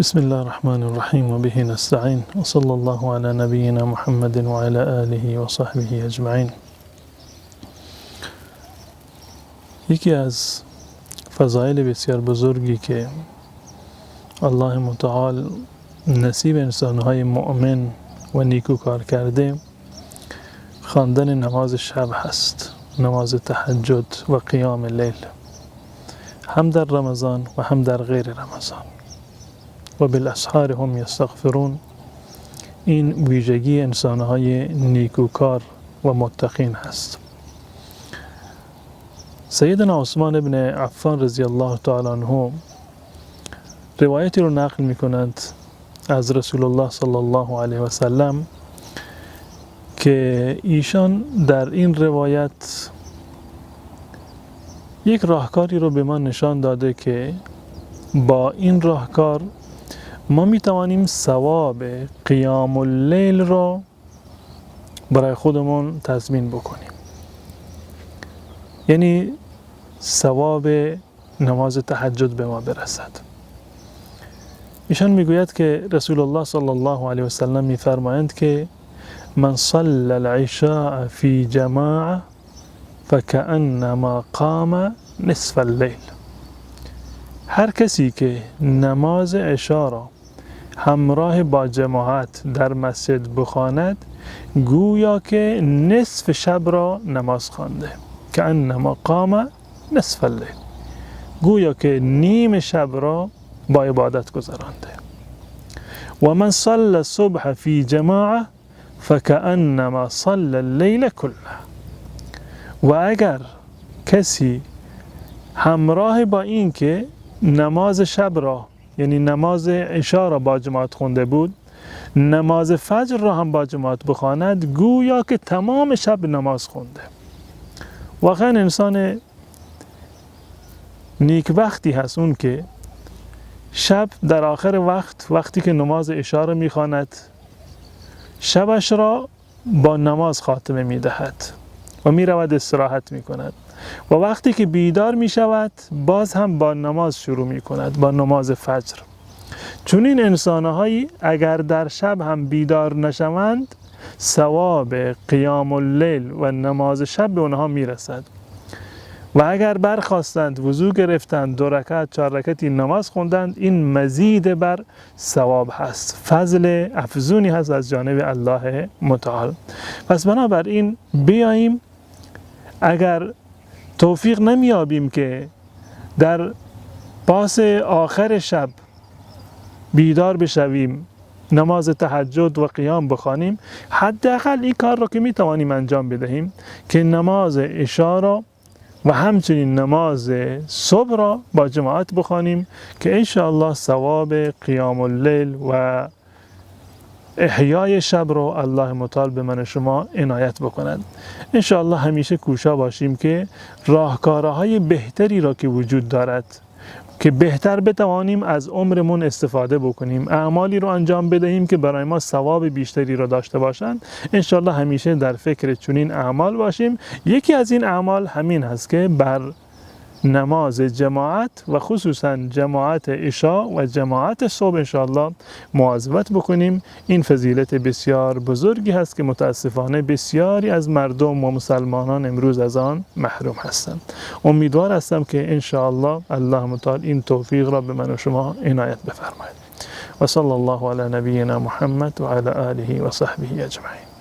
بسم الله الرحمن الرحيم وبه نستعين وصلى الله على نبينا محمد وعلى آله وصحبه اجمعین. یکی از فضایل بسیار بزرگی که الله متعال نصیب انسانهای مؤمن و نیکوکار کرده خواندن نماز شب هست، نماز تهجد و قیام لیل، هم در رمضان و هم در غیر رمضان. و بالاسحار هم یستغفرون. این ویژگی انسانهای نیکوکار و متقین هست. سیدنا عثمان ابن عفان رضی الله تعالی عنه روایتی رو نقل میکنند از رسول الله صلی الله علیه و سلم که ایشان در این روایت یک راهکاری رو به ما نشان داده که با این راهکار ما می توانیم ثواب قیام اللیل را برای خودمون تضمین بکنیم، یعنی ثواب نماز تهجد به ما برسد. ایشان میگوید که رسول الله صلی الله علیه و سلم میفرمایند که من صلى العشاء فی جماعة فكأنما قام نصف اللیل. هر کسی که نماز عشا را همراه با جماعت در مسجد بخواند گویا که نصف شب را نماز خوانده. كأنما قام نصف اللیل، گویا که نیم شب را با عبادت گذرانده. و من صلى الصبح فی جماعة فكأنما صلى اللیل كله. و اگر کسی همراه با این که نماز شب را، یعنی نماز عشا را با جماعت خونده بود، نماز فجر را هم با جماعت بخواند گویا که تمام شب نماز خونده. واقعا انسان نیکبختی هست اون که شب در آخر وقت، وقتی که نماز عشا را میخواند، شبش را با نماز خاتمه میدهد و میرود استراحت میکند و وقتی که بیدار میشود باز هم با نماز شروع میکند، با نماز فجر. چون این انسانهایی اگر در شب هم بیدار نشوند ثواب قیام اللیل و نماز شب به اونها میرسد و اگر برخواستند، وضو گرفتند، 2 رکعت 4 رکعتی نماز خوندند، این مزید بر ثواب هست، فضل افزونی هست از جانب الله متعال. پس بنابراین بیاییم اگر توفیق نمیابیم که در پاس آخر شب بیدار بشویم، نماز تهجد و قیام بخوانیم، حداقل این کار را که میتوانیم انجام بدهیم که نماز عشا را و همچنین نماز صبح را با جماعت بخوانیم که انشاءالله ثواب قیام اللیل و احیای شب رو الله متعال به من و شما عنایت بکند. انشاءالله همیشه کوشا باشیم که راهکارهای بهتری را که وجود دارد که بهتر بتوانیم از عمرمون استفاده بکنیم، اعمالی رو انجام بدهیم که برای ما ثواب بیشتری رو داشته باشند، انشاءالله همیشه در فکر چنین اعمال باشیم. یکی از این اعمال همین هست که بر نماز جماعت و خصوصا جماعت عشا و جماعت صبح انشاءالله مواظبت بکنیم. این فضیلت بسیار بزرگی هست که متاسفانه بسیاری از مردم و مسلمانان امروز از آن محروم هستند. امیدوار هستم که انشاءالله الله متعال این توفیق را به من و شما عنایت بفرماید. و صلی الله علی نبینا محمد و علی آله و صحبه اجمعین.